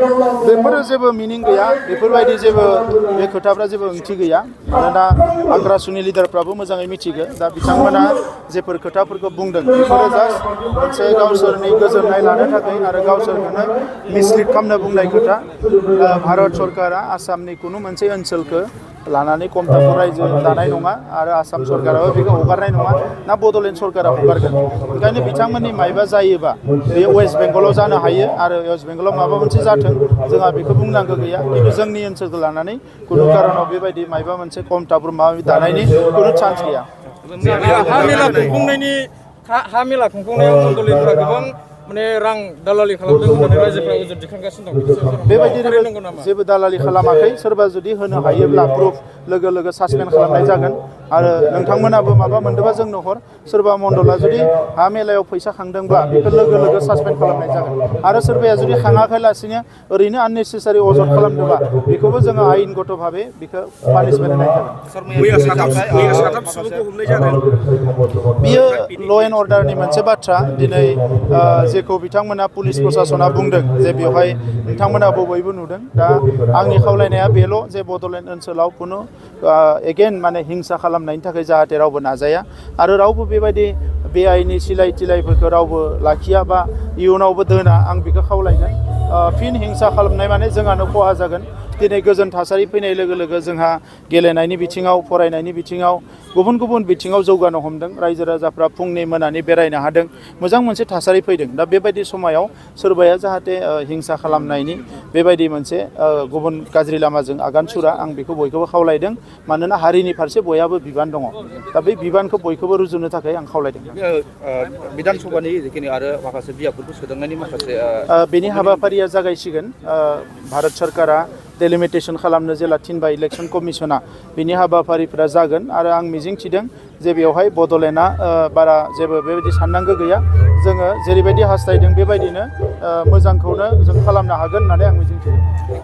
बेफोरो जेबो मिनिं गैया बेफोरबायदि जेबो बे खोथाफ्रा जेबो ओंथि गैया मानोना आग्रासुनि लिडारफ्राबो मोजाङै मिथिगो दा बिथांमोना जेफोर खोथाफोरखौ बुंदों बेफोरो जास्ट मोनसे गावसोरनि गोजोननाय लानो थाखाय आरो गावसोरखौनो मिसलिड खालामनो बुंनाय खोथा भारत सरकारा आसामनि कुनु मोनसे ओनसोलखौ लानानै कमतापुर रायजो दानाय नङा आरो आसाम सरकाराबो बेखौ हगारनाय नङा ना बड'लेण्ड सरकारा हगारगोन ओंखायनो बिथांमोननि मायबा जायोबा बे वेस्ट बेंगलाव जानो हायो आरो वेस्ट बेंगलाव माबा मोनसे जाथों जोंहा बेखौ बुंनांगौ गैया खिन्थु जोंनि ओनसोलखौ लानानै कुनु कारनाव बेबायदि मायबा मोनसे कमतापुर माबा दानायनि कुनु चान्स गैया हा मेला खुंफुंनायाव मण्डलिफ्रा गोबां माने रां दालालि खालामदों होननानै रायजोफ्रा ओजों दिखांगासिनो दं बेबायदि जेबो दालालि खालामाखै सोरबा जुदि होनो हायोब्ला प्रुफ लोगो लोगो सासपेन्ड खालामनाय जागोन आरो नोंथांमोनाबो माबा मोनदोंबा जोंनो हर सोरबा मण्डला जुदि हा मेलायाव फैसा खांदोंब्ला बेखौ लोगो लोगो सासपेन्ड खालामनाय जागोन आरो सोरबाया जुदि खाङाखैलासिनो ओरैनो आननेसेसारि अजद खालामदोंबा बेखौबो जोङो आयेनगत भाबै बेखौ पानिशमेन्ट होनाय जागोन बियो ल' एन्ड अर्डारनि मोनसे बाथ्रा दिनै जेखौ बिथांमोना पुलिस प्रसासना बुंदों जे बेवहाय नोंथांमोनाबो बयबो नुदों दा आंनि खावलायनाया बेल' जे बड'लेण्ड ओनसोलाव कुनु एगेन माने हिंसा खालामनायनि थाखाय जाहाथे रावबो नाजाया आरो रावबो बेबायदि बेआइनि सिलाय तिलायफोरखौ रावबो लाखिया बा इयुनावबो दोना आं बेखौ खावलायगोन फिन हिंसा खालामनाय माने जोंहानो खहा जागोन दिनै गोजोन थासारि फैनाय लोगो लोगो जोंहा गेलेनायनि बिथिङाव फरायनायनि बिथिङाव गुबुन गुबुन बिथिङाव जौगानो हमदों रायजो राजाफ्रा फुंनि मोनानि बेरायनो हादों मोजां मोनसे थासारि फैदों दा बेबायदि समायाव सोरबाया जाहाथे हिंसा खालामनायनि बेबायदि मोनसे गुबुन गाज्रि लामाजों आगान सुरा आं बेखौ बयखौबो खावलायदों मानोना हारिनि फारसे बयहाबो बिबान दङ दा बे बिबानखौ बयखौबो रुजुनो थाखाय आं खावलायदों बिधान सभानि जिखिनि आरो माखासे बिजाबफोरखौ सोदांनायनि माखासे बेनि हाबाफारिया जागायसिगोन भारत सरकारा डेलिमिटेसन खालामनो जेला थिनबाय इलेक्सन कमिसना बिनि हाबाफारिफोरा जागोन आरो आं मिजिंथिदों जे बेवहाय बड'लेण्डआ बारा जेबो बेबायदि साननांगौ गैया जोङो जेरैबायदि हास्थायदों बेबायदिनो मोजांखौनो जों खालामनो हागोन होननानै आं मिजिंथिदों